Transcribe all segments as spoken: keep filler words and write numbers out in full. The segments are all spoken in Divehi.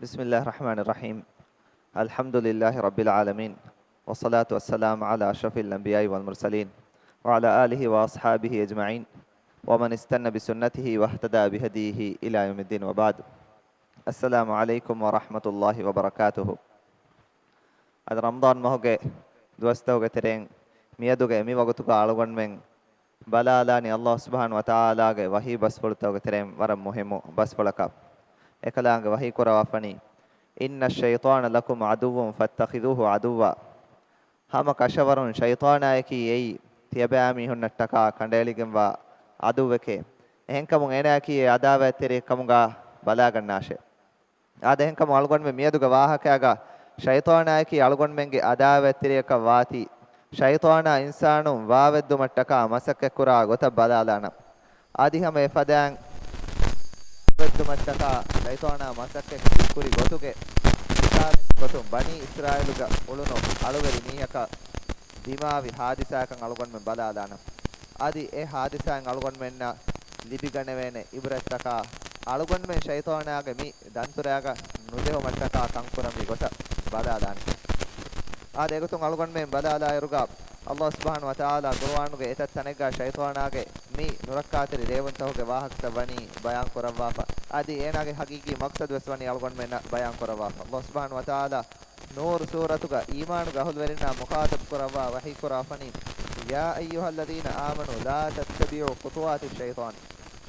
بسم الله الرحمن الرحيم. الحمد لله رب العالمين. والصلاة والسلام على أشرف الأنبياء والمرسلين. وعلى آله وأصحابه أجمعين. ومن استن بسنته واهتدى بهديه إلى يوم الدين وبعد. السلام عليكم ورحمة الله وبركاته. އަދި ރަމަޟާން މަހުގެ ދުވަސްތަކުގެ ތެރެއިން މިއަދުގެ މި ވަގުތުގަ އަޅުގަނޑުމެން ބަލާލާނީ ﷲ ސުބްޙާނަހޫ ވަތަޢާލާގެ ވަޙީ ބަސްފުޅުތަކުގެ ތެރެއިން ވަރަށް މުހިއްމު ބަސްފުޅަކަށް. އެކަލާނގެ ވަޙީ ކުރައްވާފަނީ، إن الشيطان لكم عدو فاتخذوه عدوا. ހަމަ ކަށަވަރުން ޝައިޠާނާއަކީ އެއީ ތިޔަބައިމީހުންނަށްޓަކާ ކަނޑައެޅިގެންވާ ޢަދުއްވެކޭ. އެހެންކަމުން އޭނާއަކީ އެ ޢަދާވާތްތެރިއެއްކަމުގަ ބަލާގަންނާށޭ. އާދެ، އެހެންކަމުން އަޅުގަނޑުމެން މިއަދުގެ ވާހަކައިގަ ޝައިޠާނާއަކީ އަޅުގަނޑުމެންގެ ޢަދާވާތްތެރިއަކަށް ވާތީ، ޝައިޠާނާ އިންސާނުން ވާވެއްދުމަށްޓަކާ މަސައްކަތްކުރާ ގޮތަށް ބަލާލާނަން. އަދި ހަމަ އެފަދައިން ވާވެއްދުމަށްޓަކާ ޝައިޠާނާ މަސައްކަތް ކުރި ގޮތުގެ މިސާލެއްގެ ގޮތުން ބަނީ އިސްރާއީލުގަ އުޅުނު އަޅުވެރި މީހަކަށް ދިމާވި ހާދިސާއަކަށް އަޅުގަނޑުމެން ބަލާލާނަން. އަދި އެ ހާދިސާއިން އަޅުގަނޑުމެންނަށް ލިބިގަނެވޭނެ ޢިބްރަތްތަކާ، އަޅުގަނޑުމެން ޝައިޠާނާގެ މި ދަންތުރާގަ ނުޖެހުމަށްޓަކާ ކަންކުރަންވީ ގޮތަށް ބަލާލާނެ. އާދެ، އެގޮތުން އަޅުގަނޑުމެން ބަލާލާއިރުގަ، ﷲ ސުބްޙާނަހޫ ވަތަޢާލާ ޤުރުއާނުގެ އެތައް ތަނެއްގަ ޝައިޠާނާގެ މި ނުރައްކާތެރި ރޭވުންތަކުގެ ވާހަކަތައް ވަނީ ބަޔާން ކުރައްވާފަ. އަދި އޭނާގެ ޙަޤީޤީ މަޤްޞަދުވެސް ވަނީ އަޅުގަނޑުމެންނަށް ބަޔާން ކުރައްވާފަ. ﷲ ސުބްޙާނަހޫ ވަތަޢާލާ ނޫރު ސޫރަތުގަ އީމާނުގެ އަހުލުވެރިންނާ މުޚާޠަބު ކުރައްވާ ވަޙީ ކުރާފަނީ، يا أيها الذين آمنوا لا تتبعوا خطوات الشيطان.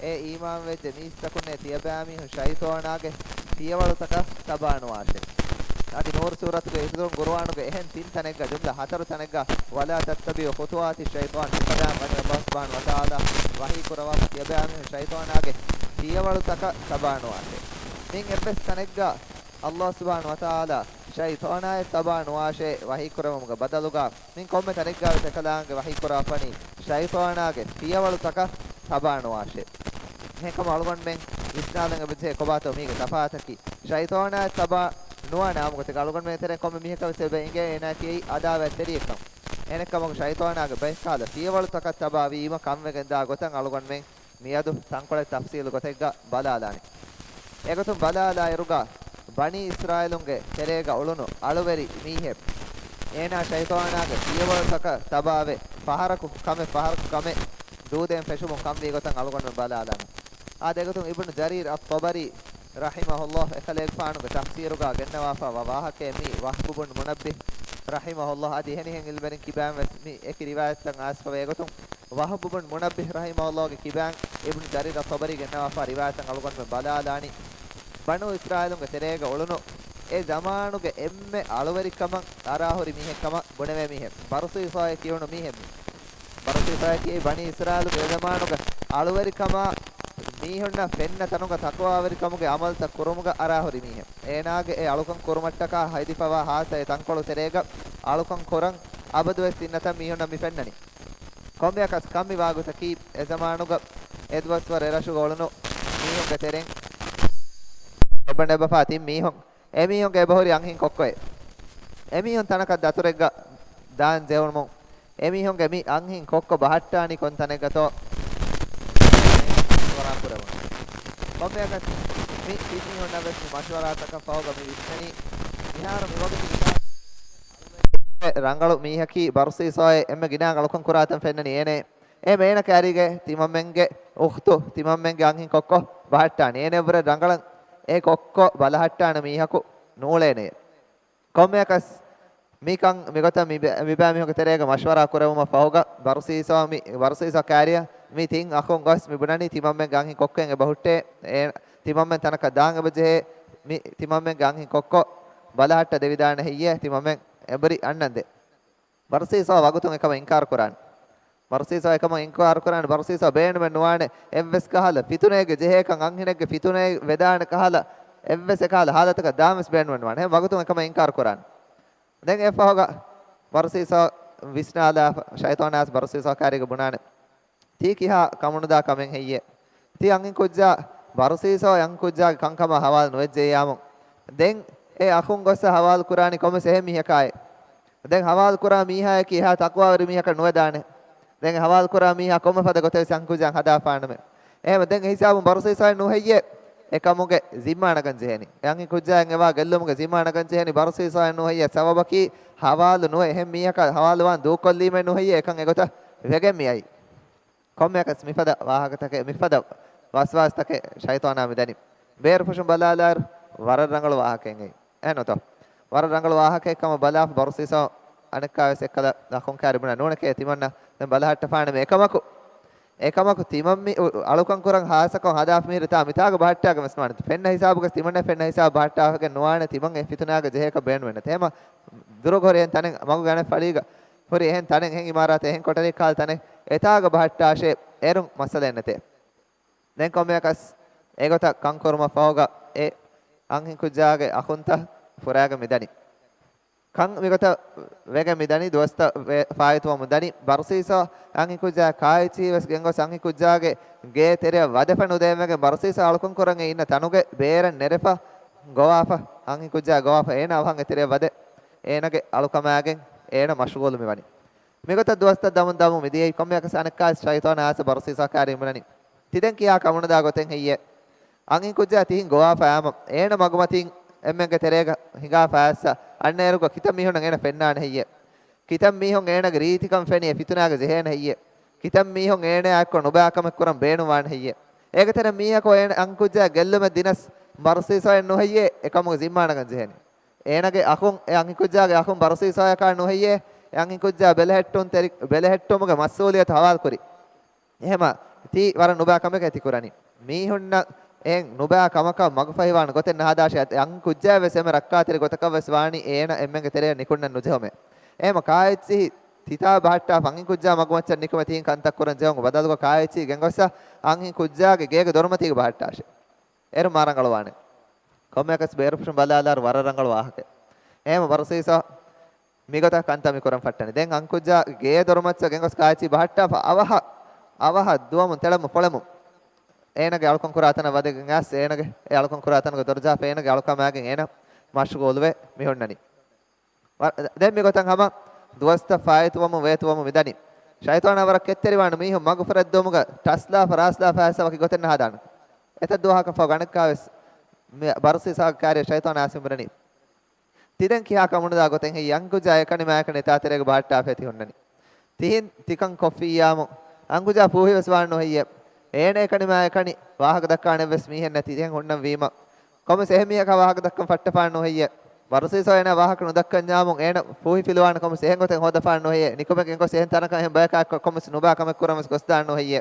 އޭ އީމާންވެއްޖެ މީސްތަކުންނޭ، ތިޔަބައިމީހުން ޝައިޠާނާގެ ފިޔަވަޅުތަކަށް ތަބާނުވާށޭ. އަދި ނޫރު ސޫރަތުގެ އިތުރުން ޤުރުއާނުގެ އެހެން ތިން ތަނެއްގަ، ޖުމްލަ ހަތަރު ތަނެއްގަ، ولا تتبعوا خطوات الشيطان، އެފަދައިން ވަނީ ﷲ ސުބްޙާނަހޫ ވަތަޢާލާ ވަޙީ ކުރައްވާފަ ތިޔަބައިމީހުން ޝައިޠާނާގެ ފިޔަވަޅުތަކަށް ތަބާނުވާށޭ. މިން އެއްވެސް ތަނެއްގަ ﷲ ސުބްޙާނަހޫ ވަތަޢާލާ ޝައިޠާނާއެއް ތަބާނުވާށޭ ވަޙީ ކުރެއްވުމުގެ ބަދަލުގަ، މިން ކޮންމެ ތަނެއްގަވެސް އެކަލާނގެ ވަޙީ ކުރާފަނީ ޝައިޠާނާގެ ފިޔަވަޅުތަކަށް ތަބާނުވާށޭ. އެހެންކަމުން އަޅުގަނޑުމެން ވިސްނާލަން އެބަޖެހޭ ކޮބާތޯ މީގެ ތަފާތަކީ. ޝައިޠާނާއެއް ތަބާ ނުވާނެ އާއްމުގޮތެއްގަ އަޅުގަނޑުމެން ތެރެއިން ކޮންމެ މީހަކަށްވެސް އެބަ އިނގޭ އޭނާއަކީ އެއީ ޢަދާވާތްތެރިއެއްކަން. އެހެނެއްކަމަކު ޝައިޠާނާގެ ބައެއްކަހަލަ ފިޔަވަޅުތަކަށް ތަބާވީމަ ކަންވެގެންދާ ގޮތަށް އަޅުގަނޑުމެން މިއަދު ތަންކޮޅެއް ތަފްޞީލު ގޮތެއްގަ ބަލާލާނެ. އެގޮތުން ބަލާލާއިރުގަ ބަނީ އިސްރާއީލުންގެ ތެރޭގަ އުޅުނު އަޅުވެރި މީހެއް އޭނާ ޝައިޠާނާގެ ފިޔަވަޅުތަކަށް ތަބާވެ، ފަހަރަކު ކަމެއް ފަހަރަކު ކަމެއް ދޫދޭން ފެށުމުން ކަންވީ ގޮތަށް އަޅުގަނޑުމެން ބަލާލާނަން. އާދެ، އެގޮތުން އިބްނު ޖަރީރް އައް-ޠަބަރީ ރަޙިމަހުﷲ އެކަލޭގެފާނުގެ ތަފްސީރުގަ ގެންނަވާފަ ވާ ވާހަކައެއް މީ. ވަހްބު ބުން މުނައްބިހް ރަޙިމަހުﷲ، އަދި އެހެނިހެން އިލްމެނިން ކިބައިން ވެސް މި އެކި ރިވާޔަތްތައް އައިސްފަވޭ. އެގޮތުން ވަހްބު ބުން މުނައްބިހް ރަޙިމަހުﷲގެ ކިބައިން އިބްނު ޖަރީރް އައް-ޠަބަރީ ގެންނަވާފަ ރިވާޔަތަށް އަޅުގަނޑުމެން ބަލާލާނީ، ބަނޫ އިސްރާއީލުންގެ ތެރޭގަ އުޅުނު އެ ޒަމާނުގެ އެންމެ އަޅުވެރިކަމަށް އަރާހުރި މީހެއްކަމަށް ބުނެވޭ މީހެއް، ބަރުސީސާއޭ ކިޔުނު މީހެއް މީ. ބަރުސީސާއަކީ ބަނީ އިސްރާއީލުގެ އެ ޒަމާނުގެ އަޅުވެރިކަމާ މީހުންނަށް ފެންނަ ތަނުގަ ތަޤްވާވެރިކަމުގެ ޢަމަލުތައް ކުރުމުގަ އަރާހުރި މީހެއް. އޭނާގެ އެ އަޅުކަން ކުރުމަށްޓަކާ ހައިދިފަވާ ހާއްސަ އެ ތަންކޮޅު ތެރޭގަ އަޅުކަން ކުރަން އަބަދުވެސް އިންނަތަން މީހުންނަށް މި ފެންނަނީ. ކޮންމެއަކަސް ކަން މި ވާގޮތަކީ، އެ ޒަމާނުގަ އެ ދުވަސްވަރު އެ ރަށުގަ އުޅުނު މީހުންގެ ތެރެއިން އެބަ ނެބަފާ ތިން މީހުން، އެމީހުންގެ އެބަހުރި އަންހެން ކޮއްކޮއެއް. އެމީހުން ތަނަކަށް ދަތުރެއްގަ ދާން ޖެހުމުން، އެމީހުންގެ މި އަންހެން ކޮއްކޮ ބަހައްޓާނީ ކޮން ތަނެއްގަތޯ މަޝްވަރާ ކުރެވުނު. ކޮންމެއަކަސް މި ތިން މީހުންނަށް ވެސް މި މަޝްވަރާތަކަށް ފަހުގަ މި ވިސްނަނީ، މިހާރު މި ވަގުތު ރަނގަޅު މީހަކީ ބަރުސީސާއޭ، އެންމެ ގިނަ އަޅުކަން ކުރާތަން ފެންނަނީ އޭނައޭ. އޭ އޭނަ ކައިރީގެ ތިމަންމެންގެ އުޚްތު، ތިމަންމެންގެ އަންހެން ކޮއްކޮ ބަހައްޓާނީ. އޭނަ އެއްވުރެ ރަނގަޅަށް އެ ކޮއްކޮ ބަލަހައްޓާނެ މީހަކު ނޫޅޭނެ. ކޮންމެއަކަސް މިކަން މިގޮތަށް މި ބެ-، މިބައިމީހުންގެ ތެރޭގަ މަޝްވަރާ ކުރެވުމަށް ފަހުގަ ބަރުސީސާ މި، ބަރުސީސާ ކައިރިއަށް މި ތިން އަޚުން ގޮސް މި ބުނަނީ ތިމަންމެންގެ އަންހެން ކޮއްކޮއިން އެބަ ހުއްޓޭ، އޭ، ތިމަންމެން ތަނަކަށް ދާން އެބަ ޖެހޭ، މި ތިމަންމެންގެ އަންހެން ކޮއްކޮ ބަލަހައްޓަ ދެވިދާނެ ހެއްޔޭ ތިމަންމެން އެނބުރި އަންނަންދެން. ބަރުސީސާ ވަގުތުން އެކަމަށް އިންކާރު ކުރާނެ. ބަރުސީސާ އެކަމަށް އިންކާރު ކުރާނެ. ބަރުސީސާ ބޭނުމެއް ނުވާނެ އެއްވެސް ކަހަލަ ފިތުނައެއްގެ ޖެހޭކަން، އަންހެނެއްގެ ފިތުނައެއް ވެދާނެ ކަހަލަ، އެއްވެސް އެކަހަލަ ހާލަތަކަށް ދާން ވެސް ބޭނުމެއް ނުވާނެ. އެހެން ވަގުތުން އެކަމަށް އިންކާރު ކުރާނެ. ދެން އެއަށްފަހުގަ ބަރުސީސާ ވިސްނާލާފަ، ޝައިޠާނާސް ބަރުސީސާ ކައިރީގަ ބުނާނެ، ތީ ކިހާ ކަމުނުދާ ކަމެއް ހެއްޔޭ؟ ތީ އަންހެން ކުއްޖާ، ބަރުސީސާ އަންހެން ކުއްޖާގެ ކަންކަމާ ހަވާލު ނުވެއްޖެއްޔާމު. ދެން އެ އަޚުން ގޮއްސަ ހަވާލު ކުރާނީ ކޮންމެސް އެހެން މީހަކާއޭ. ދެން ހަވާލު ކުރާ މީހާއަކީ އެހާ ތަޤްވާވެރި މީހަކަށް ނުވެދާނެ. ދެން އެ ހަވާލު ކުރާ މީހާ ކޮންމެ ފަދަ ގޮތެއް ވެސް އަންހެން ކުއްޖާއަށް ހަދާފާނަމޭ. އެހެންވެ ދެން އެ ހިސާބުން ބަރުސީސާއެއް ނޫން ހެއްޔޭ؟ އެކަމުގެ ޒިންމާ ނަގަން ޖެހޭނީ. އެ އަންހެންކުއްޖާއަށް އެވާ ގެއްލުމުގެ ޒިންމާ ނަގަން ޖެހޭނީ ބަރުސީސާއެއް ނުހެއްޔޭ. ސަބަބަކީ ހަވާލު ނުވެ އެހެން މީހަކާ ހަވާލުވާން ދޫކޮށްލީމެއް ނުހެއްޔޭ. އެކަން އެގޮތަށް ވެގެން މިއައީ. ކޮންމެއަކަސް މިފަދަ ވާހަކަތަކެއް، މިފަދަ ވަސްވާސްތަކެއް ޝައިޠާނާ މިދަނީ. ބޭރުފުށުން ބަލާލާއިރު ވަރަށް ރަނގަޅު ވާހަކައެއް އެއީ. އެހެންނުތޯ؟ ވަރަށް ރަނގަޅު ވާހަކައެއް ކަމަށް ބަލާފަ ބަރުސީސާ އަނެއްކާވެސް އެއްކަލަ އަޚުން ކާރި ބުނާ ނޫނެކޭ ތިމަންނަ ދެން ބަލަހައްޓަފާނެ މި އެކަމަކު. އެކަމަކު ތިމަން މި އު-، އަޅުކަން ކުރަން ހާއްސަކޮށް ހަދާފަ މިހިރި ތާ މިތާގަ ބަހައްޓާގެން ވެސް ނުވާނެ. ފެންނަ ހިސާބުގަސް ތިމަންނަ ފެންނަ ހިސާބު ބަހައްޓާފަގެން ނުވާނެ ތިމަން އެ ފިތުނާގަ ޖެހޭކަށް ބޭނުމެއް ނެތް. އެހެމަ ދުރުގަ ހުރި އެހެން ތަނެއް މަގުގެ އަނެއް ފަޅީގަ ހުރި އެހެން ތަނެއް އެހެން އިމާރާތެއް އެހެން ކޮޓަރި ކާލް ތަނެއް އެތާގަ ބަހައްޓާށޭ އޭރުން މައްސަލައެއް ނެތޭ. ދެން ކޮންމެއަކަސް އެގޮތަށް ކަންކުރުމަށް ފަހުގަ އެ އަންހެންކުއްޖާގެ އަޚުންތައް ފުރާގެން މިދަނީ. ކަން މިގޮތަށް ވެގެން މިދަނީ ދުވަސްތައް ވެ-، ފާއިތުވަމުން ދަނީ. ބަރުސީސާ އަންހެންކުއްޖާ ކާއެއްޗިހި ވެސް ގެންގޮސް އަންހެންކުއްޖާގެ ގޭ ތެރެއަށް ވަދެފަ ނުދޭން ވެގެން ބަރުސީސާ އަޅުކަން ކުރަން އެ އިންނަ ތަނުގެ ބޭރަށް ނެރެފަ ގޮވާފަ އަންހެންކުއްޖާ ގޮވާފަ އޭނާ އަވަހަށް އެތެރެއަށް ވަދެ އޭނާގެ އަޅުކަމާގެން އޭނާ މަޝްޣޫލު މިވަނީ. މިގޮތަށް ދުވަސްތައް ދަމުން ދަމުން މިދިޔައީ. ކޮންމެއަކަސް އަނެއްކާވެސް ޝައިޠާނާ އާސަ ބަރުސީސާ ކާރި އިމްރަނީ. ތިދެން ކިހާ ކަމުނުދާ ގޮތެއް ހެއްޔޭ؟ އަންހެންކުއްޖާ ތިހިން ގޮވާފަ އާމަ އޭނަ މަގުމަތިން އެންމެންގެ ތެރޭގަ ހިނގާފަ އައިސް އަންނައިރުގަ ކިތައް މީހުންނަށް އޭނަ ފެންނާނެ ހެއްޔޭ؟ ކިތައް މީހުން އޭނަގެ ރީތިކަން ފެނި އެ ފިތުނާގަ ޖެހޭނެ ހެއްޔޭ؟ ކިތައް މީހުން އޭނައާ އެއްކޮށް ނުބާ ކަމެއް ކުރަން ބޭނުންވާނެ ހެއްޔޭ؟ އޭގެ ތެރެ މީހަކު އޭނަ އަންހެންކުއްޖާ ގެއްލުމެއް ދިނަސް ބަރުސީސާއެއް ނުހެއްޔޭ އެކަމުގެ ޒިންމާ ނަގަން ޖެހޭނީ. އޭނަގެ އަޚުން އެ އަންހެންކުއްޖާގެ އަޚުން ބަރުސީސާޔަކާ ނުހެއްޔޭ އެ އަންހެންކުއްޖާ ބެލެހެއްޓުން ތެރި-، ބެލެހެއްޓުމުގެ މަސްއޫލިއްޔަތު ހަވާލުކުރި. އެހެމަ ތީ ވަރަށް ނުބާ ކަމެކޭ ތި ކުރަނީ. މީހުންނަށް އެހެން ނުބާ ކަމަކަށް މަގުފަހިވާން ގޮތެއް ނަހަދާށޭ. އަން ކުއްޖާ ވެސް އެންމެ ރައްކާތެރި ގޮތަކަށް ވެސް ވާނީ އޭނަ އެންމެންގެ ތެރެއަށް ނިކުންނަން ނުޖެހުމޭ. އެހެމަ ކާއެއްޗިހި ތިތާ ބަހައްޓާފަ އަންހެން ކުއްޖާ މަގުމައްޗަށް ނިކުމެ ތިހިން ކަންތައް ކުރަން ޖެހުން ބަދަލުގަ ކާއެއްޗިހި ގެންގޮއްސަ އަންހެން ކުއްޖާގެ ގޭގެ ދޮރުމަތީގަ ބަހައްޓާށޭ. އޭރު މާ ރަނގަޅުވާނެ. ކޮންމެއަކަސް ބޭރުފުށުން ބަލާލާރު ވަރަށް ރަނގަޅު ވާހަކައެއް. އެހެމަ ބަރުސީސާ މިގޮތަށް ކަންތައް މި ކުރަން ފައްޓަނީ. ދެން އަންކުއްޖާ ގޭ ދޮރުމައްޗަށް ގެންގޮސް ކާއެއްޗި ބަހައްޓާފަ އަވަހަށް، އަވަހަށް ދުވަމުން ތެޅަމުން ފޮޅެމުން. އޭނަގެ އަޅުކަން ކުރާ ތަނަށް ވަދެގެން އައިސް އޭނަގެ އެ އަޅުކަން ކުރާ ތަނުގެ ދޮރު ޖަހާފަ އޭނަގެ އަޅުކަމާގެން އޭނަ މަޝްޣޫލުވެ މި ހުންނަނީ. ވަ-، ދެން މިގޮތަށް ހަމަ ދުވަސްތައް ފާއިތުވަމުން ވޭތުވަމުން މިދަނީ. ޝައިޠާނާ ވަރަށް ކެތްތެރިވާނު މީހުން މަގުފުރެއްދުމުގަ ޓަސްލާފަ ރާސްލާފަ އައިސް ވަކި ގޮތެއް ނަހަދާނެ. އެތައް ދުވަހަކަށް ފަހު އަނެއްކާވެސް މި ބަރުސީސާގެ ކާރިއަށް ޝައިޠާނާ އާސިމް ބުނަނީ. ތިދެން ކިހާ ކަމުނުދާ ގޮތެއް ހެއްޔޭ؟ އަންކުއްޖާ އެކަނި މާ އެކަނި އެތާ ތެރޭގަ ބަހައްޓާފަ ތި ހުންނަނީ. ތިހިން ތިކަން ކޮށްފިއްޔާމު އަންކުއްޖާ ފޫހިވެސް ވާން ނުހެއްޔޭ. އޭނަ އެކަނި މާ އެކަނި ވާހަކަ ދައްކާނެ ވެސް މީހެއް ނެތި ތިހެން ހުންނަން ވީމަ. ކޮންމެސް އެހެން މީހަކާ ވާހަކަ ދައްކަން ފައްޓަފާން ނުހެއްޔޭ. ބަރުސީސާ އޭނާ ވާހަކަ ނުދައްކަންޏާމު އޭނަ ފޫހި ފިލުވާނެ ކޮންމެސް އެހެން ގޮތެއް ހޯދަފާން ނުހެއްޔޭ. ނިކުމެ ގެންގޮސް އެހެން ތަނަކަށް އެހެން ބަޔަކާ ކޮ-، ކޮންމެސް ނުބާ ކަމެއް ކުރަން ވެސް ގޮސްދާން ނުހެއްޔޭ.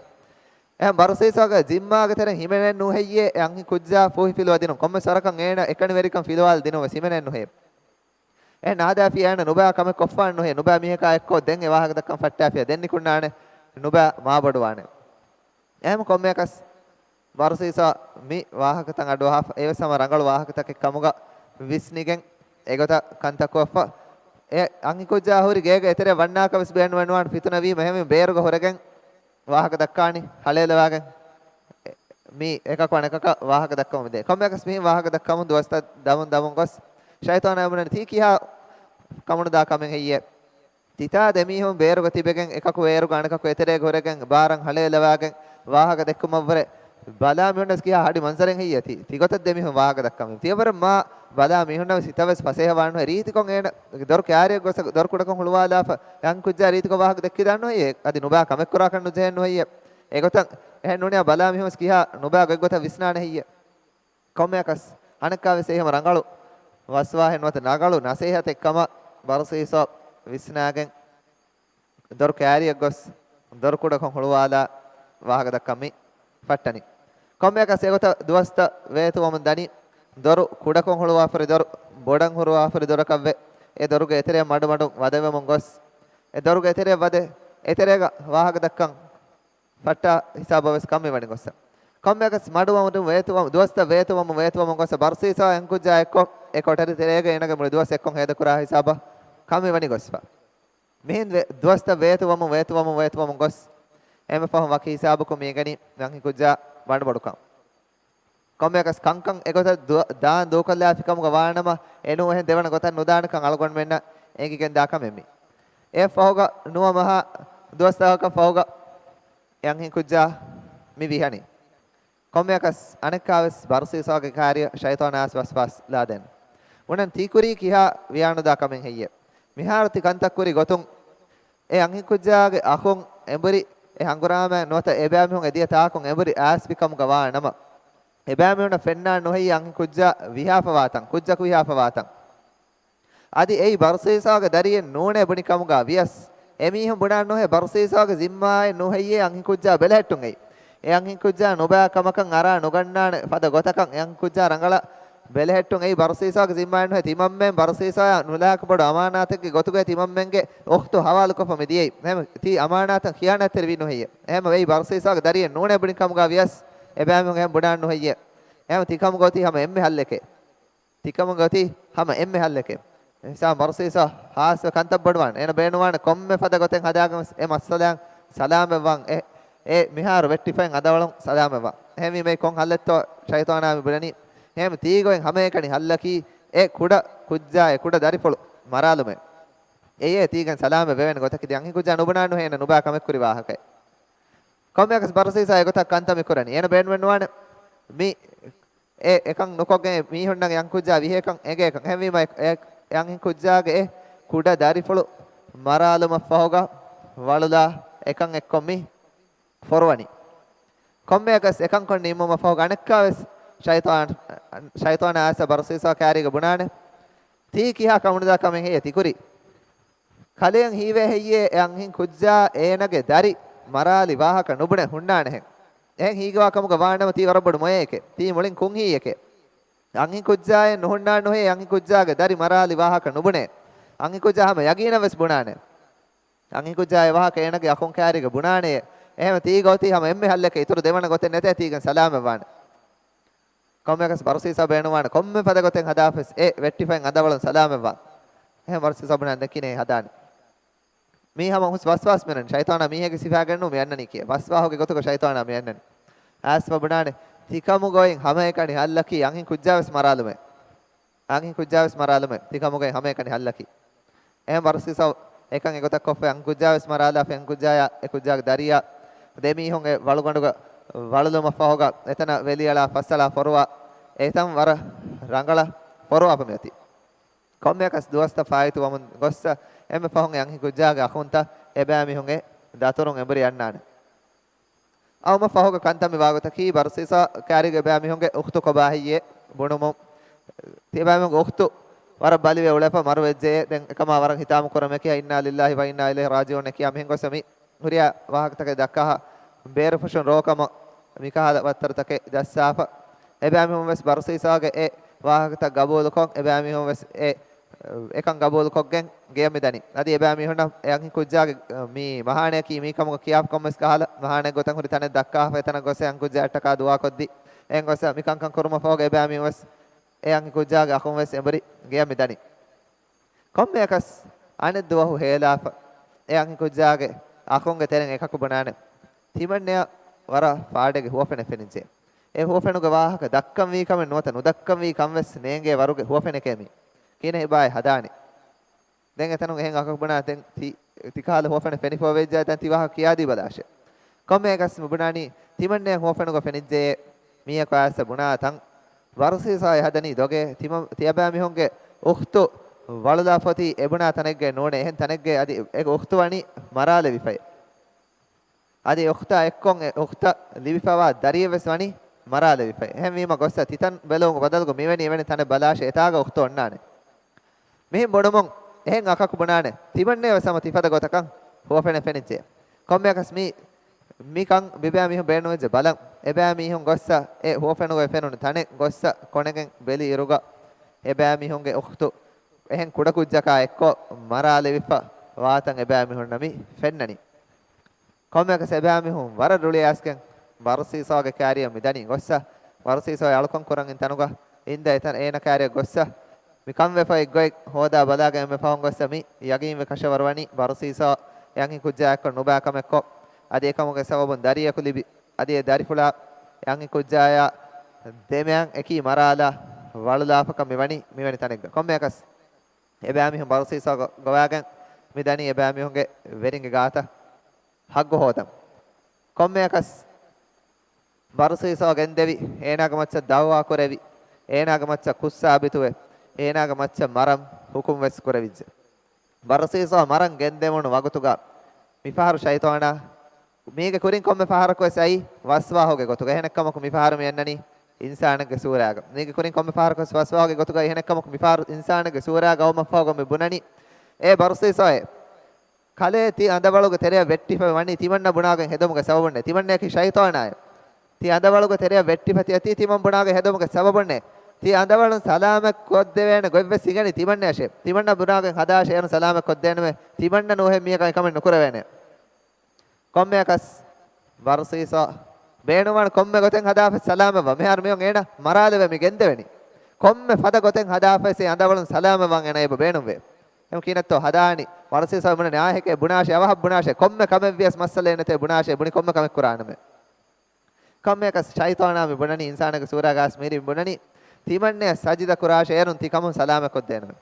އެހެން ބަރުސީސާގެ ޒިންމާގެ ތެރެއިން ހިމެނެން ނުހެއްޔޭ އެ އަންހެން ކުއްޖާ ފޫހި ފިލުވަ ދިނުން. ކޮންމެސް ވަރަކަށް އޭނަ އެކަނިވެރިކަން ފިލުވާލަ ދިނުން ވެސް ހިމެނެން ނުހެއްޔޭ. އެހެން ނާދާފި އޭނަ ނުބާ ކަމެއް ކޮށްފާން ނުހެއްޔޭ. ނުބާ މީހަކާ އެއްކޮށް ދެން އެ ވާހަކަ ދައްކަން ފައްޓާފިޔާ. ދެން ނިކުންނާނެ ނުބާ މާބޮޑުވާނެ. އެހެން ކޮންމެއަކަސް ބަރުސީސާ މި ވާހަކަތައް އަޑުއަހާފަ އެވެސް ހަމަ ރަނގަޅު ވާހަކަތަކެއް ކަމުގަ ވިސްނިގެން އެގޮތަށް ކަންތައް ކޮށްފަ. އެ އަންހެންކުއްޖާ ހުރި ގޭގެ އެތެރެ ވަންނާކަށް ވެސް ބޭނުމެއް ނުވާނެ ފިތުނަ ވީމަ. އެހެންވީމަ ބޭރުގަ ހުރެގެން ވާހަކަ ދައްކާނީ ހަޅޭލަވާގެން. މީ އެކަކު އަނެކަކަށް ވާހަކަ ދައްކަމުން ދޭ. ކޮންމެއަކަސް މިހެން ވާހަކަ ދައްކަމުން ދުވަސްތައް ދަމުން ދަމުން ގޮސް ޝައިޠާނާ ބުނަނީ ތީ ކިހާ ކަމުނުދާ ކަމެއް ހެއްޔޭ؟ ތިތާ ދެމީހުން ބޭރުގަ ތިބެގެން އެކަކު ބޭރުގަ އަނެކަކު އެތެރޭގަ ހުރެގެން ބާރަށް ހަޅޭލަވާގެން ވާހަކަ ދެއްކުމަށްވުރެ ބަލާ މީހުންނަސް ކިހާ ހަޑި މަންޒަރެއް ހެއްޔޭ ތީ؟ ތިގޮތަށް ދެމީހުން ވާހަކަ ދައްކަމީ. ތިޔަވަރަށް މާ ބަލާ މީހުންނަށް ވެސް ހިތަށް ވެސް ފަސޭހަވާން ނުހޭ. ރީތިކޮށް އޭނަ ދޮރު ކާރިއަށް ގޮސް ދޮރު ކުޑަކޮށް ހުޅުވާލާފަ އަންހެންކުއްޖާ ރީތިކޮށް ވާހަކަ ދެއްކިދާން ނުހެއްޔޭ. އަދި ނުބާ ކަމެއް ކުރާކަށް ނުޖެހެން ނުހެއްޔޭ. އެގޮތަށް އެހެން ނޫނީ ބަލާ މީހުން ވެސް ކިހާ ނުބާ ގޮތްގޮތަށް ވިސްނާނެ ހެއްޔޭ. ކޮންމެއަކަސް އަނެއްކާވެސް އެހެން ރަނގަޅު ވަސްވާހެއް ނުވަތަ ރަނގަޅު ނަސޭހަތެއް ކަމަށް ބަރުސީސާ ވިސްނާގެން ދޮރު ކާރިއަށް ގޮސް ދޮރު ކުޑަކޮށް ހުޅުވާލާ ވާހަކަ ދައްކަން މި ފައްޓަނީ. ކޮންމެއަކަސް އެގޮތަށް ދުވަސްތައް ވޭތުވަމުން ދަނީ. ދޮރު ކުޑަކޮށް ހުޅުވާފަ ހުރި ދޮރު ބޮޑަށް ހުޅުވާފަ ހުރި ދޮރަކަށްވެ. އެ ދޮރުގެ އެތެރެއަށް މަޑުމަޑުން ވަދެވެމުން ގޮސް އެ ދޮރުގެ އެތެރެއަށް ވަދެ އެތެރޭގަ ވާހަކަ ދައްކަން ފައްޓާ ހިސާބަށް ވެސް ކަން މިވަނީ ގޮއްސަ. ކޮންމެއަކަސް މަޑުވަމުން ވޭތުވަމު، ދުވަސްތައް ވޭތުވަމުން ވޭތުވަމުން ގޮއްސަ ބަރުސީސާ އަންހެންކުއްޖާ އެއްކޮށް އެ ކޮޓަރި ތެރޭގަ އޭނަގެ މުޅި ދުވަސް އެއްކޮށް ހޭދަކުރާ ހިސާބަށް ކަން މިވަނީ ގޮއްސަ. މިހެން ވެ-، ދުވަސްތައް ވޭތުވަމުން ވޭތުވަމުން ވޭތުވަމުން ގޮސް އެންމެ ފަހުން ވަކި ހިސާބަކުން މި އެނގެނީ އަންހެންކުއްޖާ ބަނޑުބޮޑުކަން. ކޮންމެއަކަސް ކަންކަން އެގޮތަށް ދު-، ދާން ދޫކޮށްލާފި ކަމުގަ ވާނަމަ، އެނޫން އެހެން ދެވަނަ ގޮތަށް ނުދާނެކަން އަޅުގަނޑުމެންނަށް އެނގިގެންދާ ކަމެއް މީ. އެއަށް ފަހުގަ ނުވަ މަހާ ދުވަސްތަކަކަށް ފަހުގަ އެ އަންހެންކުއްޖާ މި ވިހަނީ. ކޮންމެއަކަސް އަނެއްކާވެސް ބަރުސީސާގެ ކާރިޔަށް ޝައިޠާނާ ވަސްވާސް ލާދޭނެ. ބުނަން ތީ ކުރީ ކިހާ ވިޔާނުދާ ކަމެއް ހެއްޔޭ؟ މިހާރު ތި ކަންތައް ކުރި ގޮތުން އެ އަންހެންކުއްޖާގެ އަޚުން އެނބުރި އެ ހަނގުރާމަ ނުވަތަ އެބައިމީހުން އެ ދިޔަ ތާކުން އެނބުރި އައިސްފި ކަމުގަ ވާ ނަމަ، އެބައިމީހުންނަށް ފެންނާން ނުހެއްޔޭ އަންހެންކުއްޖާ ވިހާފަވާތަން، ކުއްޖަކު ވިހާފަވާތަން. އަދި އެއީ ބަރުސީސާގެ ދަރިއެއް ނޫނޭ ބުނި ކަމުގަ ވިޔަސް، އެމީހުން ބުނާން ނުހޭ ބަރުސީސާގެ ޒިންމާއެއް ނުހެއްޔޭ އަންހެންކުއްޖާ ބެލެހެއްޓުން އެއީ. އެ އަންހެންކުއްޖާ ނުބާ ކަމަކަށް އަރާ ނުގަންނާނެ ފަދަ ގޮތަކަށް އެ އަންހެންކުއްޖާ ރަނގަޅަށް ބެލެހެއްޓުން އެއީ ބަރުސީސާގެ ޒިންމާއެއް ނުހޭ. ތިމަންމެން ބަރުސީސާއާ ނުލާކަށް ބޮޑު އަމާނާތެއްގެ ގޮތުގައި ތިމަންމެންގެ އުޚްތު ހަވާލުކޮށްފަ މި ދިޔައީ. އެހެން ތީ އަމާނާތަށް ޚިޔާނާތްތެރި ވީ ނުހެއްޔޭ. އެހެން އެއީ ބަރުސީސާގެ ދަރިއެއް ނޫނޭ ބުނި ކަމުގަ ވިޔަސް، އެބައިމީހުން އެހެން ބުނާން ނުހެއްޔޭ. އެހެން ތިކަމުގަ އޮތީ ހަމަ އެންމެ ހައްލެކޭ. ތިކަމުގަ އޮތީ ހަމަ އެންމެ ހައްލެކޭ. އެހިސާބުން ބަރުސީސާ ހާއްސަ ކަންތައް ބޮޑުވާނެ. އޭނަ ބޭނުންވާނެ ކޮންމެ ފަދަ ގޮތެއް ހަދާގެން ވެސް އެ މައްސަލައަށް ސަލާމަތްވާން. އެ، އެ މިހާރު ވެއްޓިފައިން އަދަވަޅުން ސަލާމަތްވާން. އެހެންވީމަ ކޮން ހައްލެއްތޯ ޝައިޠާނާ މި ބުނަނީ؟ އެހެން ތީގޮތް ހަމައެކަނި ހައްލަކީ އެ ކުޑަ ކުއްޖާ އެ ކުޑަ ދަރިފުޅު މަރާލުމޭ. އެއޭ ތީގެން ސަލާމަތް ވެވޭނެ ގޮތަކީ. ދެން އަންހެންކުއްޖާ ނުބުނާން ނުހޭ އޭނަ ނުބާ ކަމެއް ކުރި ވާހަކައެއް. ކޮންމެއަކަސް ބަރުސީސާ އެގޮތަށް ކަންތައް މި ކުރަނީ. އޭނަ ބޭނުމެއް ނުވާނެ މި އެ އެކަން ނުކޮށްގެން މީހުންނަށް އަންހެންކުއްޖާ ވިހޭކަން އެނގޭކަން. އެހެންވީމަ އެ އަންހެންކުއްޖާގެ އެ ކުޑަ ދަރިފުޅު މަރާލުމަށްފަހުގަ ވަޅުލާ އެކަން އެއްކޮށް މި ފޮރުވަނީ. ކޮންމެއަކަސް އެކަންކޮށް ނިންމުމަށްފަހުގަ އަނެއްކާވެސް ޝައިޠާން، ޝައިޠާނާ އައިސް ބަރުސީސާ ކާރީގަ ބުނާނެ، ތީ ކިހާ ކަމުނުދާ ކަމެއް ހެއްޔޭ ތިކުރީ؟ ކަލެއަށް ހީވޭ ހެއްޔޭ އެ އަންހެންކުއްޖާ އޭނަގެ ދަރި މަރާލި ވާހަކަ ނުބުނެ ހުންނާނެހެން. އެހެން ހީގަވާ ކަމުގަ ވާނަމަ ތީ ވަރަށް ބޮޑު މޮޔައެކޭ. ތީ މުޅިން ކުންހީއެކޭ. އަންހެންކުއްޖާއެއް ނުހުންނާން ނުހޭ އެ އަންހެންކުއްޖާގެ ދަރި މަރާލި ވާހަކަ ނުބުނޭ. އަންހެންކުއްޖާ ހަމަ ޔަގީނަށް ވެސް ބުނާނެ. އަންހެންކުއްޖާ އެ ވާހަކަ އޭނަގެ އަޚުން ކާރީގަ ބުނާނެޔޭ. އެހެން ތީގަ އޮތީ ހަމަ އެންމެ ހައްލެކޭ. އިތުރު ދެވަނަ ގޮތެއް ނެތޭ ތީގަން ސަލާމަތްވާނެ. ކޮންމެއަކަސް ބަރުސީސާ ބޭނުންވާނެ ކޮންމެ ފަދަ ގޮތެއް ހަދާފަސް އެ ވެއްޓިފައިން އަދަވަޅުން ސަލާމަތްވާން. އެހެން ބަރުސީސާ ބުނާނެ ދެން ކިހިނެއް ހަދާނީ. މީ ހަމަ ހުސް ވަސްވާސް މިއަންނަނީ. ޝައިޠާނާ މީހެއްގެ ސިފައިގައެއްނޫން މި އަންނަނީ ކިޔޭ. ވަސްވާހުގެ ގޮތުގަ ޝައިޠާނާ މި އަންނަނީ. އައިސްފަ ބުނާނެ، ތިކަމުގައި ހަމައެކަނި ހައްލަކީ އަންހެން ކުއްޖާވެސް މަރާލުމޭ. އަންހެން ކުއްޖާވެސް މަރާލުމޭ. ތިކަމުގައި ހަމައެކަނި ހައްލަކީ. އެހެން ބަރުސީސާ އެކަން އެގޮތަށް ކޮށްފަ އަންހެން ކުއްޖާވެސް މަރާލާފަ އަންހެން ކުއްޖާޔާ އެ ކުއްޖާގެ ދަރިޔާ ދެމީހުން އެ ވަޅުގަނޑުގަ ވަޅުލުމަށްފަހުގަ އެތަނަށް ވެލިއަޅާ ފައްސަޅާ ފޮރުވާ އެތަން ވަރަށް ރަނގަޅަށް ފޮރުވާފަ މިއޮތީ. ކޮންމެއަކަސް ދުވަސްތައް ފާއިތުވަމުން ގޮއްސަ އެންމެ ފަހުން އެ އަންހެން ކުއްޖާގެ އަޚުންތައް އެބައިމީހުންގެ ދަތުރުން އެނބުރި އަންނާނެ. އައުމަށް ފަހުގަ ކަންތައް މި ވާގޮތަކީ ބަރުސީސާ ކާރީގެ އެބައިމީހުންގެ އުޚްތު ކޮބާ ހެއްޔޭ ބުނުމުން، ތި އެބައިމީހުންގެ އުޚްތު ވަރަށް ބަލިވެ އުޅެފަ މަރުވެއްޖެޔޭ. ދެން އެކަމާ ވަރަށް ހިތާމަ ކުރަމެކިޔާ އިންނާ ލިއްލާހި ވަ އިންނާ އިލައިހި ރާޖިޢޫން އެކިޔާ މިހެން ގޮއްސަ މި ހުރިހާ ވާހަކަތަކެއް ދައްކާހާ ބޭރުފުށުން ރޯކަމަށް މިކަހަލަ ވައްތަރުތަކެއް ދައްސާފަ. އެބައިމީހުން ވެސް ބަރުސީސާގެ އެ ވާހަކަތައް ގަބޫލުކޮށް، އެބައިމީހުން ވެސް އެ، އެކަން ގަބޫލުކޮށްގެން ގެޔަށް މިދަނީ. އަދި އެބައިމީހުންނަށް އެ އަންހެން ކުއްޖާގެ މި މަހާނެއަކީ މީ ކަމުގަ ކިޔާފަ ކަމަށް ވެސް ކަހަލަ، މަހާނެ ގޮތަށް ހުރި ތަނެއް ދައްކާފަ، އެތަނަށް ގޮސް އެ އަންހެން ކުއްޖާ އަށްޓަކާ ދުޢާ ކޮށްދީ. އެހެން ގޮސް މި ކަންކަން ކުރުމަށް ފަހުގަ އެބައިމީހުން ވެސް އެ އަންހެން ކުއްޖާގެ އަޚުން ވެސް އެނބުރި ގެޔަށް މިދަނީ. ކޮންމެއަކަސް އަނެއް ދުވަހު ހޭލާފަ، އެ އަންހެން ކުއްޖާގެ އަޚުންގެ ތެރެއިން އެކަކު ބުނާނެ، ތިމަންނަޔަށް ވަރަށް ފާޑެއްގެ ހުވަފެނެއް ފެނިއްޖެ. އެ ހުވަފެނުގެ ވާހަކަ ދައްކަންވީ ކަމެއް ނުވަތަ ނުދައްކަންވީ ކަން ވެސް ނޭނގޭ ވަރުގެ ހުވަފެނެކޭ މީ. ކިހިނެއް ހިބާއެއް ހަދާނީ؟ ދެން އެތަނުން އެހެން އަޚަކު ބުނާ، ދެން ތި، ތިކަހަލަ ހުވަފެނެއް ފެނިފަ ވެއްޖެ، ދެން ތި ވާހަކަ ކިޔާދީބަލާށޭ. ކޮންމެއަކަސް މި ބުނާނީ، ތިމަންނަޔަށް ހުވަފެނުގަ ފެނިއްޖެޔޭ، މީއަކު އައިސް ބުނާ ތަން. ބަރުސީސާ އެ ހަދަނީ ދޮގޭ، ތިމަ، ތި އެބައިމީހުންގެ އުޚްތު ވަޅުލާފަ އޮތީ އެ ބުނާ ތަނެއްގައި ނޫނޭ، އެހެން ތަނެއްގައި. އަދި އެ އުޚްތު ވަނީ މަރާލެވިފައޭ. އަދި އެ އުޚްތާ އެއްކޮށް އެ އުޚްތަށް ލިބިފަވާ ދަރިއެއް ވެސް ވަނީ މަރާލެވިފައޭ. އެހެންވީމަ ގޮއްސަ ތިތަން ބެލުމުގެ ބަދަލުގަ މިވެނި އެވެނި ތަނެއް ބަލާށޭ، އެތާގަ އުޚްތު އޮންނާނެ. މިހެން ބުނުމުން އެހެން އަޚަކު ބުނާނެ، ތިމަންނަޔަށް ވެސް ހަމަ ތިފަދަ ގޮތަކަށް ހުވަފެނެއް ފެނިއްޖެ. ކޮންމެއަކަސް މި، މިކަން މިބައިމީހުން ބޭނުންވެއްޖެ ބަލަން. އެބައިމީހުން ގޮއްސަ އެ ހުވަފެނުގައި ފެނުނު ތަނެއް ގޮއްސަ ކޮނެގެން ބެލި އިރުގަ، އެބައިމީހުންގެ އުޚްތު އެހެން ކުޑަކުއްޖަކާ އެއްކޮށް މަރާލެވިފަ ވާތަން އެބައިމީހުންނަށް މި ފެންނަނީ. ކޮންމެއަކަސް އެބައިމީހުން ވަރަށް ރުޅި އައިސްގެން ބަރުސީސާގެ ކާރިއަށް މި ދަނީ ގޮއްސަ، ބަރުސީސާ އަޅުކަން ކުރަން އިން ތަނުގަ އިންދަ އެތަން އޭނަ ކާރިއަށް ގޮއްސަ، މި ކަން ވެފަ އެއްގޮތް ހޯދާ ބަލާގެން އެންމެ ފަހުން ގޮއްސަ މި ޔަގީންވެ ކަށަވަރުވަނީ ބަރުސީސާ އެ އަންހެން ކުއްޖާ އެއްކޮށް ނުބާ ކަމެއްކޮށް، އަދި އެކަމުގެ ސަބަބުން ދަރިއަކު ލިބި، އަދި އެ ދަރިފުޅާ އެ އަންހެން ކުއްޖާޔާ ދެމެއަށް އެކީ މަރާލާ ވަޅުލާފަކަން މި ވަނީ މިވެނި ތަނެއްގަ. ކޮންމެއަކަސް އެބައިމީހުން ބަރުސީސާ ގޮ، ގޮވާގެން މި ދަނީ އެބައިމީހުންގެ ވެރިންގެ ގާތަށް ހައްގު ހޯދަން. ކޮންމެއަކަސް ބަރުސީސޯ ގެންދެވި، އޭނާގެ މައްޗަށް ދައުވާ ކުރެވި، އޭނާގެ މައްޗަށް ކުށް ސާބިތުވެ، އޭނާގެ މައްޗަށް މަރަން ހުކުމް ވެސް ކުރެވިއްޖެ. ބަރުސީސޯ މަރަން ގެންދެވުނު ވަގުތުގަ މިފަހަރު ޝައިޠާނާ މީގެ ކުރިން ކޮންމެ ފަހަރަކުވެސް އައީ ވަސްވާހުގެ ގޮތުގަ. އެހެނެއްކަމަކު މިފަހަރު މި އަންނަނީ އިންސާނެއްގެ ސޫރާގަ. މީގެ ކުރިން ކޮންމެ ފަހަރަކުވެސް ވަސްވާހުގެ ގޮތުގަ، އެހެނެއްކަމަކު މިފަހަރު އިންސާނެއްގެ ސޫރާގަ އައުމަށްފަހުގަ މި ބުނަނީ، އޭ ބަރުސީސޯއޭ، ކަލޭ ތި އަނދަވަޅުގެ ތެރެއަށް ވެއްޓިފަ ވަނީ ތިމަންނަ ބުނާގޮތް ހެދުމުގެ ސަބަބުންނޭ. ތިމަންނަޔަކީ ޝައިޠާނާއޭ. ތި އަނދަވަޅުގެ ތެރެއަށް ވެއްޓިފަ ތިއަތީ ތިމަން ބުނާގޮތް ހެދުމުގެ ސަބަބުންނޭ. ތި އަނދަވަޅުން ސަލާމަތް ކޮށްދެވޭނެ ގޮތްވެސް އިނގެނީ ތިމަންނަޔަށޭ. ތިމަންނަ ބުނާގޮތް ހަދާށޭ، އޭރުން ސަލާމަތް ކޮށްދޭނަމޭ. ތިމަންނަ ނޫހޭ މީގަ އެކަމެއް ނުކުރެވޭނެ. ކޮންމެއަކަސް ބަރުސީސޯ ބޭނުންވާނެ ކޮންމެ ގޮތެއް ހަދާފަ ސަލާމަތްވާ. މިހާރު މިއޮން އޭނަ މަރާލެވޭ މި ގެންދެވެނީ. ކޮންމެ ފަދަ ގޮތެއް ހަދާފަ އެ އަނދަވަޅުން ސަލާމަތްވާން އޭނަ އެބަ ބޭނުންވޭ. އެހެން ކީނަތޯ ހަދާނީ ބަރުސީސޯ ބުނަނީ އާހެކޭ ބުނާށޭ، އަވަހަށް ބުނާށޭ، ކޮންމެ ކަމެއްވިޔަސް މައްސަލައެއް ނެތޭ ބުނާށޭ، ބުނި ކޮންމެ ކަމެއް ކުރާނަމޭ. ކޮންމެއަކަސް ޝައިޠާނާ މި ބުނަނީ، އިންސާނެއްގެ ސޫރާގަސް މިރި މި ބުނަނީ، ތިމަންނަޔަށް ސަޖިދަ ކުރާށޭ، އޭރުން ތި ކަމުން ސަލާމަތް ކޮށްދޭނަމޭ.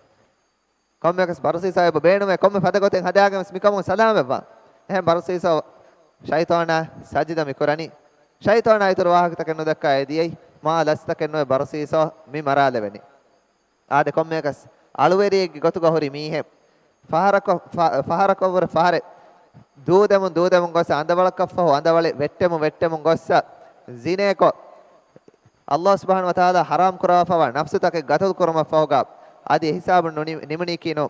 ކޮންމެއަކަސް ބަރުސީސާ އެބަ ބޭނުމޭ، ކޮންމެ ފަދަ ގޮތެއް ހަދާގެން ވެސް މި ކަމުން ސަލާމަތްވާން. އެހެން ބަރުސީސޯ ޝައިޠާނާ ސަޖިދަ މި ކުރަނީ. ޝައިޠާނާ އިތުރު ވާހަކަތަކެއް ނުދައްކާ އެ ދިޔައީ، މާ ލަސްތަކެއް ނުވެ ބަރުސީސޯ މި މަރާލެވެނީ. އާދެ، ކޮންމެއަކަސް އަޅުވެރިއެއްގެ ގޮތުގަ ހުރި މީހެއް ފަހަރަކޮށް، ފަ-، ފަހަރަކަށްވުރެ ފަހަރެއް ދޫދެމުން ދޫދެމުން ގޮސް އަނދަވަޅަކަށްފަހު އަނދަވަޅެއް ވެއްޓެމުން ވެއްޓެމުން ގޮއްސަ ޒިނޭކޮށް، އައްލާހު ސުބްޙާނަހު ވަތަޢާލާ ޙަރާމް ކުރައްވާފަވާ ނަފްސުތަކެއް ގަތުލު ކުރުމަށްފަހުގަ އަދި އެހިސާބުން ނުނި-، ނިމުނީކީނު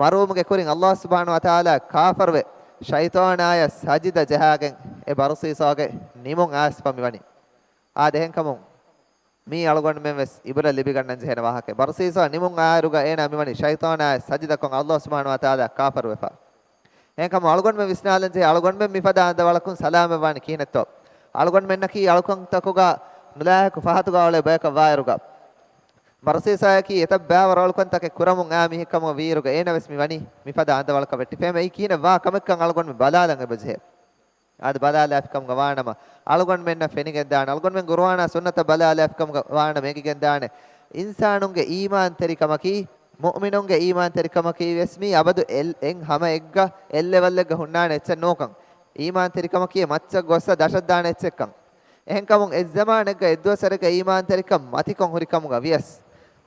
މަރުވުމުގެ ކުރިން އައްލާހު ސުބްޙާނަހު ވަތަޢާލާ ކާފަރުވެ، ޝައިޠާނާޔަށް ސަޖިދަ ޖަހާގެން އެ ބަރުސީސޯގެ ނިމުން އައިސްފަ މިވަނީ. އާދެ، އެހެންކަމުން މީ އަޅުގަނޑުމެން ވެސް އިބްރަތް ލިބިގަންނަން ޖެހޭނެ ވާހަކައެއް. ބަރުސީސޯ ނިމުން އާއިރުގަ އޭނާ މިވަނީ ޝައިޠާނާއަށް ސަޖިދަކޮށް އައްލާހު ސުބްޙާނަހު ވަތަޢާލާ ކާފަރުވެފަ. އެހެންކަމުން އަޅުގަނޑުމެން ވިސްނާލަން ޖެހޭ، އަޅުގަނޑުމެން މިފަދަ އަނދަވަޅަކުން ސަލާމަތްވާނީ ކިހިނެއްތޯ؟ އަޅުގަނޑުމެންނަކީ އަޅުކަންތަކުގަ ނުލާހިކު ފަހަތުގަ އުޅޭ ބަޔަކަށް ވާއިރުގަ، ބަރުސީސާއަކީ އެތައް ބައިވަރު އަޅުކަންތަކެއް ކުރަމުން އާ މީހެއްކަމުގަ ވީއިރުގަ އޭނަ ވެސް މި ވަނީ މިފަދަ އަނދަވަޅަކަށް ވެއްޓިފަ. އެއީ ކިހިނެއް ވާ ކަމެއްކަން އަޅުގަނޑުމެން ބަލާލަން އެބަޖެހޭ. އާދެ، ބަލާލާފިކަމުގަ ވާނަމަ، އަޅުގަނޑުމެންނަށް ފެނިގެންދާނެ، އަޅުގަނޑުމެން ގުރުއާނާ ސުންނަތަށް ބަލާލާފިކަމުގަ ވާނަމަ އެނގިގެންދާނެ، އިންސާނުންގެ އީމާންތެރިކަމަކީ، މުއުމިނުންގެ އީމާންތެރިކަމަކީ ވެސް މީ އަބަދު އެއް، އެއް ހަމަ އެއްގަ އެއް ލެވަލްއެއްގަ ހުންނާނެ އެއްޗެއް ނޫންކަން. އީމާންތެރިކަމަކީ މައްޗަށް ގޮއްސަ ދަށަށްދާނެ އެއްޗެއްކަން. އެހެންކަމުން އެއްޒަމާނެއްގަ އެއްދުވަސަރެއްގަ އީމާންތެރިކަން މަތިކޮށް ހުރިކަމުގަ ވިޔަސް،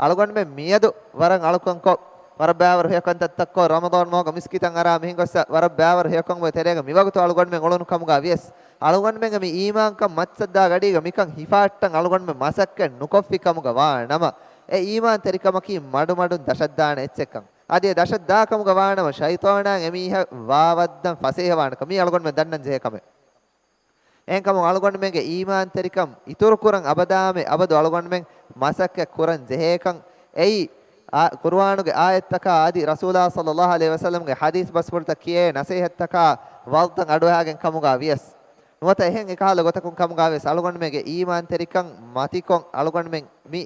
އަޅުގަނޑުމެން މިއަދު ވަރަށް އަޅުކަންކޮށް، ވަރަށް ބައިވަރު ހެޔޮކަންތައްތައްކޮށް، ރަމަޟާން މަހުގަ މިސްކިތަށް އަރާ މިހެން ގޮއްސަ ވަރަށް ބައިވަރު ހެޔޮކަމުގެ ތެރޭގަ މިވަގުތު އަޅުގަނޑުމެން އުޅުނު ކަމުގަ ވިޔަސް، އަޅުގަނޑުމެންގެ މި އީމާންކަން މައްޗަށްދާ ގަޑީގަ މިކަން ހިފާއްޓަން އަޅުގަނޑުމެން މަސައްކަތް ނުކޮށްފި ކަމުގަ ވާ ނަމަ، އެ އީމާންތެރިކަމަކީ މަޑުމަޑުން ދަށަށްދާނެ އެއްޗެއްކަން. އަދި އެ ދަށަށްދާ ކަމުގަ ވާނަމަ، ޝައިޠާނާ އެމީހަށް ވާވައްދަން ފަސޭހަވާނެކަން މީ އަޅުގަނޑުމެން ދަންނަން ޖެހޭ ކަމެއް. އެހެންކަމުން އަޅުގަނޑުމެންގެ އީމާންތެރިކަން އިތުރުކުރަން އަބަދާމެ އަބަދު އަޅުގަނޑުމެން މަސައްކަތް ކުރަން ޖެހޭކަން އެއީ، އާ، ޤުރުއާނުގެ އާޔަތްތަކާ އަދި ރަސޫލާ ޞައްލައްލާހު ޢަލައިހި ވަސައްލަމްގެ ޙަދީޘް ބަސްފުޅުތައް ކިޔޭ ނަޞޭޙަތްތަކާ ވަޢުޡުތައް އަޑުއަހާގެން ކަމުގަ ވިޔަސް، ނުވަތަ އެހެން އެކަހަލަ ގޮތަކުން ކަމުގަ ވިޔަސް އަޅުގަނޑުމެންގެ އީމާންތެރިކަން މަތިކޮށް އަޅުގަނޑުމެން މި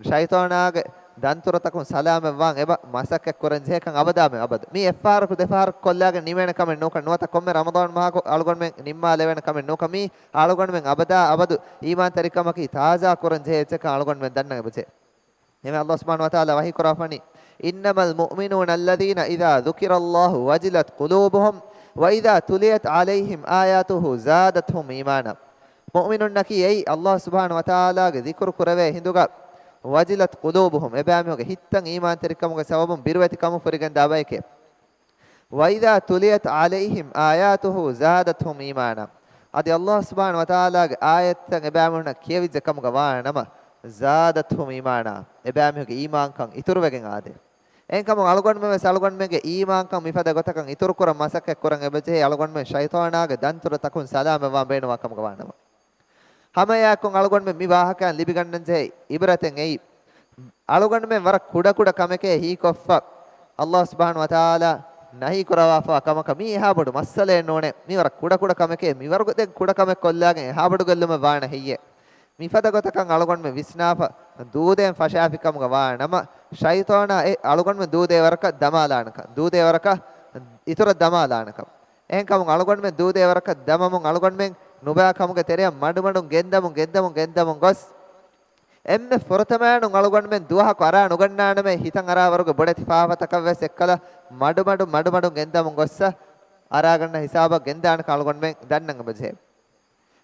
ޝައިޠާނާގެ ދަންތުރުތަކުން ސަލާމަތްވާން އެބަ މަސައްކަތް ކުރަން ޖެހޭކަން އަބަދާމެ އަބަދު. މީ އެއްފަހަރަކު ދެފަހަރަކު ކޮށްލާގެން ނިމޭނެ ކަމެއް ނޫންކަން، ނުވަތަ ކޮންމެ ރަމަޟާން މަހަކު އަޅުގަނޑުމެން ނިންމާލެވޭނެ ކަމެއް ނޫންކަން، މީ އަޅުގަނޑުމެން އަބަދާ އަބަދު އީމާންތެރިކަމަކީ ތާޒާ ކުރަން ޖެހޭ އެއްޗެއްކަން އަޅުގަނޑުމެން ދަންނަން އެބަޖެހޭ. އެހެންވެ، އައްލާހު ސުބްޙާނަހު ވަތަޢާލާ ވަޙީ ކުރައްވަނީ، إنما المؤمنون الذين إذا ذكر الله وجلت قلوبهم وإذا تليت عليهم آياته زادتهم إيمانا. މުއުމިނުންނަކީ އެއީ، އައްލާހު ސުބްޙާނަހު ވަތަޢާލާގެ ޛިކުރު ކުރެވޭ ހިނދުގަ، وجلت قلوبهم، އެބައިމީހުންގެ ހިތްތައް އީމާންތެރިކަމުގެ ސަބަބުން ބިރުވެތި ކަމުން ފުރިގެންދާ ބައެކޭ. وإذا تليت عليهم آياته زادتهم إيمانا. އަދި އައްލާހު ސުބްޙާނަހު ވަތަޢާލާގެ އާޔަތްތައް އެބައިމީހުންނަށް ކިޔެވިއްޖެ ކަމުގަ ވާނަމަ، زادتهم إيمانا، އެބައިމީހުންގެ އީމާންކަން އިތުރުވެގެން އާދޭ. އެހެންކަމުން އަޅުގަނޑުމެން ވެސް އަޅުގަނޑުމެންގެ އީމާންކަން މިފަދަ ގޮތަކަށް އިތުރުކުރަން މަސައްކަތް ކުރަން އެބަޖެހޭ، އަޅުގަނޑުމެން ޝައިޠާނާގެ ދަންތުރުތަކުން ސަލާމަތްވާން ބޭނުންވާ ކަމުގަ ވާނަމަ. ހަމައެއާއެކު އަޅުގަނޑުމެން މި ވާހަކައިން ލިބިގަންނަން ޖެހޭ އިބްރަތެއް އެއީ، އަޅުގަނޑުމެން ވަރަށް ކުޑަކުޑަ ކަމެކޭ ހީކޮށްފަ، އައްލާހު ސުބްޙާނަހު ވަތަޢާލާ ނަހީ ކުރައްވާފަވާ ކަމަކަށް މީ އެހާ ބޮޑު މައްސަލައެއް ނޫނޭ. މީ ވަރަށް ކުޑަކުޑަ ކަމެކޭ، މިވަރުގެ ދެން ކުޑަ ކަމެއް ކޮށްލާގެން އެހާ ބޮޑު ގެއްލުމެއް ވާނެ ހެއްޔޭ؟ މިފަދަ ގޮތަކަށް އަޅުގަނޑުމެން ވިސްނާފަ، ދޫދޭން ފަށާފިކަމުގަ ވާ ނަމަ، ޝައިޠާނާ އެ އަޅުގަނޑުމެން ދޫދޭ ވަރަކަށް ދަމާލާނެކަން، ދޫދޭ ވަރަކަށް އިތުރަށް ދަމާލާނެކަން. އެހެންކަމުން އަޅުގަނޑުމެން ދޫދޭ ވަރަކަށް ދަމަމުން އަޅުގަނޑުމެން ނުބާ ކަމުގެ ތެރެއަށް މަޑުމަޑުން ގެންދަމުން، ގެންދަމުން، ގެންދަމުން ގޮސް، އެންމެ ފުރަތަމައިނުން އަޅުގަނޑުމެން ދުވަހަކު އަރާ ނުގަންނާނަމޭ ހިތަށް އަރާވަރުގެ ބޮޑެތި ފާފަތަކަށް ވެސް އެއްކަލަ މަޑުމަޑުން، މަޑުމަޑުން ގެންދަމުން ގޮއްސަ އަރާގަންނަ ހިސާބަށް ގެންދާނެކަން އަޅުގަނޑުމެން ދަންނަން އެބަޖެހޭ.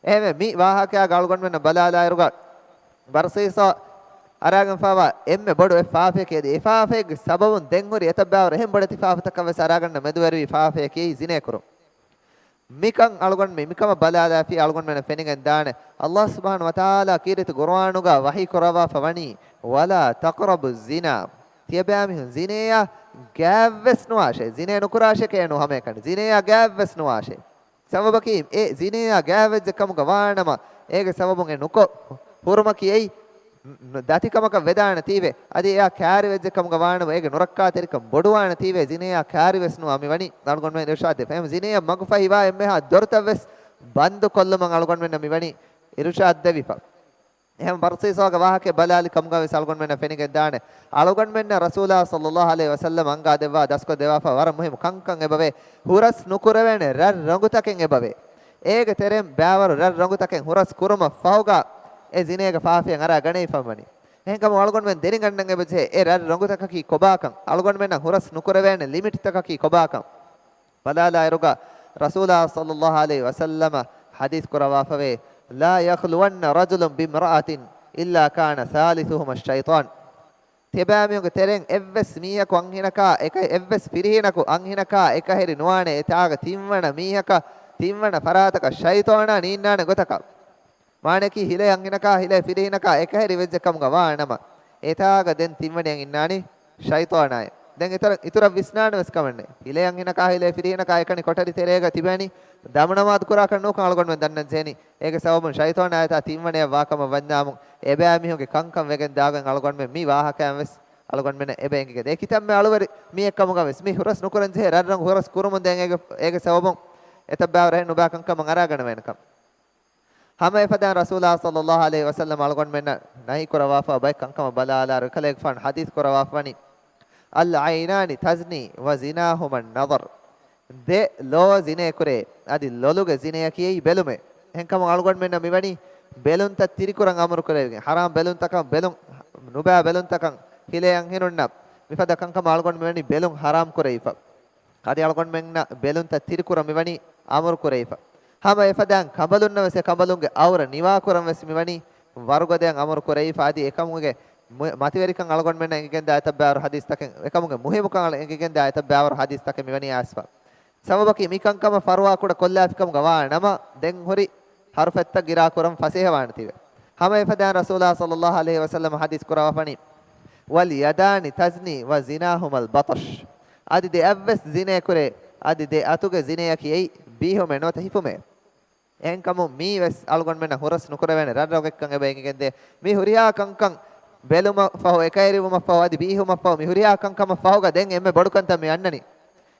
އެހެންވެ، މި ވާހަކައިގަ އަޅުގަނޑުމެންނަށް ބަލާލާއިރުގަ، ބަރްސީސާ އަރާގެންފާވާ އެންމެ ބޮޑު އެއް ފާފައެކޭ. އަދި އެ ފާފައެއްގެ ސަބަބުން ދެން ހުރި އެތައް ބައިވަރު އެހެން ބޮޑެތި ފާފަތަކަށް ވެސް އަރާގަނޑަށް މެދުވެރިވި ފާފައަކީ ޒިނޭ ކުރުން. މިކަން އަޅުގަނޑު މި، މިކަމަށް ބަލާލާފި އަޅުގަނޑުމެންނަށް ފެނިގެން ދާނެ، ﷲ ސުބްޙާނަހޫ ވަތަޢާލާ ކީރިތި ޤުރުއާނުގަ ވަޙީ ކުރައްވާފަ ވަނީ، "ولا تقربوا الزنا." ތިޔަބައިމީހުން ޒިނޭއަށް ގާތްވެސް ނުވާށޭ. ޒިނޭ ނުކުރާށޭ ކޭ ނޫން ހަމައެކަނި. ޒިނޭއަށް ގާތްވެސް ނުވާށޭ. ސަބަބަކީ އެ ޒިނޭއާ ގާތްވެއްޖެ ކަމުގަ ވާނަމަ، އޭގެ ސަބަބުން އެ ނުކޮށް ހުރުމަކީ އެއީ ދަތިކަމަކަށް ވެދާނެތީވެ، އަދި އެއާ ކާރިވެއްޖެ ކަމުގަ ވާނަމަ، އޭގެ ނުރައްކާތެރިކަން ބޮޑުވާނެތީވެ، ޒިނޭއާ ކާރިވެސް ނުވާ މިވަނީ އަޅުގަނޑުމެން އިރުޝާދް ދެފަ. އެހެން ޒިނޭއަށް މަގުފަހިވާ އެންމެހާ ދޮރުތައްވެސް ބަންދު ކޮށްލުމަށް އަޅުގަނޑުމެންނަށް މިވަނީ އިރުޝާދް ދެވިފަ. އެހެން ބަރްސީސާގެ ވާހަކަ ބަލާލި ކަމުގަ ވެސް އަޅުގަނޑުމެންނަށް ފެނިގެން ދާނެ. އަޅުގަނޑުމެންނަށް ރަސޫލާ ޞައްލައްލާހު ޢަލައިހި ވަސައްލަމް އަންގާ ދެއްވާ ދަސްކޮށް ދެވާފަ ވަރަށް މުހިއްމު ކަންކަން އެބަވޭ. ހުރަސް ނުކުރެވޭނެ ރަށް ރޮނގުތަކެއް އެބަވޭ. އޭގެ ތެރެއިން ބައިވަރު ރަށް ރޮނގުތަކެއް ހުރަސް ކުރުމަށް ފަހުގަ އެ ޒިނޭގެ ފާފައިން އަރާ ގަނެވިފަ ވަނީ. އެހެންކަމުން އަޅުގަނޑުމެން ދެރިން ގަންނަން އެބަޖެހޭ އެ ރަށް ރޮނގުތަކަކީ ކޮބާކަން، އަޅުގަނޑުމެންނަށް ހުރަސް ނުކުރެވޭނެ ލިމިޓްތަކަކީ ކޮބާކަން. ބަލާލާއިރުގަ ރަސޫލާ ޞައްލައްލާހު ޢަލައިހި ވަސައްލަމަ ޙަދީޘް ކުރައްވާފަވޭ، "لا يخلون رجل بامرأة إلا كان ثالثهما الشيطان." ތިޔަބައިމީހުންގެ ތެރެއިން އެއްވެސް މީހަކު އަންހެނަކާ އެކަ، އެއްވެސް ފިރިހެނަކު އަންހެނަކާ އެކަހެރި ނުވާނެ، އެތާގަ ތިންވަނަ މީހަކަށް، ތިންވަނަ ފަރާތަކަށް ޝައިޠާނާ ނީންނާނެ ގޮތަކަށް. މާނައަކީ ހިލޭ އަންހެނަކާ ހިލޭ ފިރިހެނަކާ އެކަހެރި ވެއްޖެ ކަމުގަ ވާނަމަ، އެތާގަ ދެން ތިންވަނަޔަށް އިންނާނީ ޝައިޠާނާއެ. ދެން އިތުރަށް، އިތުރަށް ވިސްނާނެ ވެސް ކަމެއް ނެތް. ހިލޭ އަންހެނަކާ ހިލޭ ފިރިހެނަކާ އެކަނި ކޮޓަރި ތެރޭގަ ތިބޭނީ ދަމުނަމާދު ކުރާކަށް ނޫންކަން އަޅުގަނޑުމެން ދަންނަން ޖެހެނީ. އޭގެ ސަބަބުން ޝައިޠާނާ އެތާ ތިންވަނަޔަށް ވާކަމަށް ވަންޏާމު، އެބައިމީހުންގެ ކަންކަން ވެގެން ދާގޮތް އަޅުގަނޑުމެން މި ވާހަކައިން ވެސް އަޅުގަނޑުމެންނަށް އެބަ އެނގިގެންދޭ. އެ ކިތަންމެ އަޅުވެރި މީހެއް ކަމުގަ ވެސް މި ހުރަސް ނުކުރަން ޖެހޭ ރަށް ރަށް ހުރަސް ކުރުމުން ދެން އޭގެ، އޭގެ ސަބަބުން އެތައް ބައިވަރު އެހެން ނުބައި ކަންކަމަށް އަރާގަނެވޭނެކަން. ހަމަ އެފަދައިން ރަސޫލާ ޞައްލައްލާހު ޢަލައިހި ވަސައްލަމް އަޅުގަނޑުމެންނަށް ނަހީ ކުރައްވާފަ ބައެއް ކަންކަމަށް ބަލާލާއިރު، އެކަލޭގެފާނު ޙަދީޘް ކުރައްވާފަ ވަނީ، "العينان تزني وزناهما النظر." ދެ ލޯ ޒިނޭ ކުރޭ، އަދި ލޮލުގެ ޒިނޭއަކީ އެއީ ބެލުމޭ. އެހެންކަމުން އަޅުގަނޑުމެންނަށް މިވަނީ ބެލުންތައް ތިރިކުރަން އަމުރު ކުރެވިގެން، ޙަރާމް ބެލުންތަކަށް ބެލުން، ނުބައި ބެލުންތަކަށް ހިލޭ އަންހެނުންނަށް މިފަދަ ކަންކަމަށް އަޅުގަނޑު މިވަނީ ބެލުން ޙަރާމް ކުރެވިފަ. އަދި އަޅުގަނޑުމެންނަށް ބެލުންތައް ތިރިކުރަން މިވަނީ އަމުރު ކުރެވިފަ. ހަމަ އެފަދައިން ކަނބަލުންނަށް ވެސް އެ ކަނބަލުންގެ އައުރަ ނިވާކުރަން ވެސް މިވަނީ ވަރުގަދަޔަށް އަމުރު ކުރެވިފަ. އަދި އެކަމުގެ މު-، މަތިވެރިކަން އަޅުގަނޑުމެންނަށް އެނގިގެންދާ އެތައް ބައިވަރު ޙަދީޘްތަކެއް، އެކަމުގެ މުހިއްމުކަން އަޅު-، އެނގިގެންދާ އެތައް ބައިވަރު ޙަދީޘްތަކެއް މިވަނީ އައިސްފަ. ސަބަބަކީ މި ކަންކަމަށް ފަރުވާ ކުޑަ ކޮށްލާފިކަމުގަ ވާ ނަމަ، ދެން ހުރި ޙަރުފަތްތައް ގިރާ ކުރަން ފަސޭހަވާނެތީވެ. ހަމަ އެފަދައިން ރަސޫލާ ޞައްލައްލާހު ޢަލައިހި ވަސައްލަމަ ޙަދީޘް ކުރައްވާފަނީ، "واليدان تزني وزناهما البطش." އަދި ދެ އަތްވެސް ޒިނޭ ކުރޭ، އަދި ދެ އަތުގެ ޒިނޭއަކީ އެއީ ބީހުމޭ ނުވަތަ ހިފުމޭ. އެހެންކަމުން މީ ވެސް އަޅުގަނޑުމެންނަށް ހުރަސް ނުކުރެވޭނެ ރަށްރޮގެއްކަން އެބަ އެނގިގެންދޭ. މި ހުރިހާ ކަންކަން ބެލުމަށްފަހު، އެކައިރިވުމަށްފަހު، އަދި ބީހުމަށްފަހު، މި ހުރިހާ ކަންކަމަށް ފަހުގަ ދެން އެންމެ ބޮޑު ކަންތައް މި އަންނަނީ.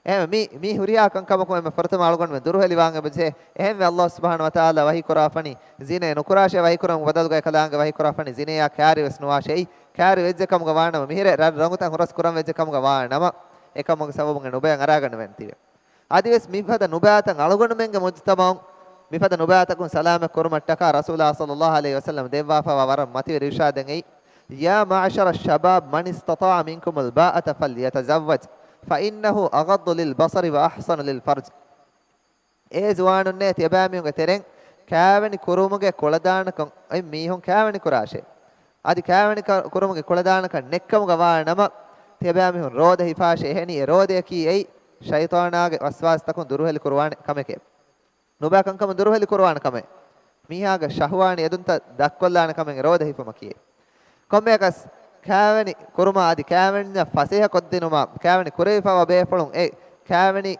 އެހެން މި، މި ހުރިހާ ކަންކަމަކުން އެންމެ ފުރަތަމަ އަޅުގަނޑުމެން ދުރުހެލިވާން އެބަޖެހޭ. އެހެންވެ، ﷲ ސުބްޙާނަހޫ ވަތަޢާލާ ވަޙީ ކުރާފަނީ، ޒިނޭ ނުކުރާށޭ ވަޙީ ކުރަން ބަދަލުގައި ކަލާނގެ ވަޙީ ކުރާފަނީ، ޒިނޭއާ ކާރިވެސް ނުވާށޭ. ކާރި ވެއްޖެ ކަމުގަ ވާނަމަ، މިހިރެ ރަށް ރަނގުތައް ހުރަސް ކުރަން ވެއްޖެ ކަމުގަ ވާނަމަ، އެކަމުގެ ސަބަބުން އެ ނުބައި އަރާގަނެވެން ތިބެ. އަދިވެސް މިފަދަ ނުބައިތައް އަޅުގަނޑުމެންގެ މުޖުތަމަޢުން މިފަދަ ނުބައިތަކުން ސަލާމަތް ކުރުމަށްޓަކާ ރަސޫލާ ޞައްލައްލާހު ޢަލައިހި ވަސައްލަމަ ދެއްވާފައިވާ ވަރަށް މަތިވެރި އިރުޝާދެއް އެއީ، "يا معشر الشباب من استطاع منكم الباءة فليتزوج، فإنه أغض للبصر وأحصن للفرج." އޭ ޒުވާނުންނޭ، ތިޔަބައިމީހުންގެ ތެރެއިން ކާވެނި ކުރުމުގެ ކުޅަދާނަކަން އޮތް މީހުން ކާވެނި ކުރާށޭ. އަދި ކާވެނި ކަ-، ކުރުމުގެ ކުޅަދާނަކަން ނެއްކަމުގަ ވާ ނަމަ، ތިޔަބައިމީހުން ރޯދަ ހިފާށޭ. އެހެނީ އެ ރޯދަޔަކީ އެއީ ޝައިޠާނާގެ ވަސްވާސްތަކުން ދުރުހެލި ކުރުވާނެ ކަމެކޭ. ނުބައި ކަންކަމުން ދުރުހެލި ކުރުވާނެ ކަމެއް. މީހާގެ ޝަހުވާނީ އެދުންތައް ދަށްކޮށްލާނެ ކަމެއް ރޯދަ ހިފުމަކީ. ކޮންމެއަކަސް، ކާވެނި ކުރުމާ އަދި ކާވެންޏަށް ފަސޭހަ ކޮށްދިނުމާ، ކާވެނި ކުރެވިފައިވާ ބޭފުޅުން އެ ކާވެނި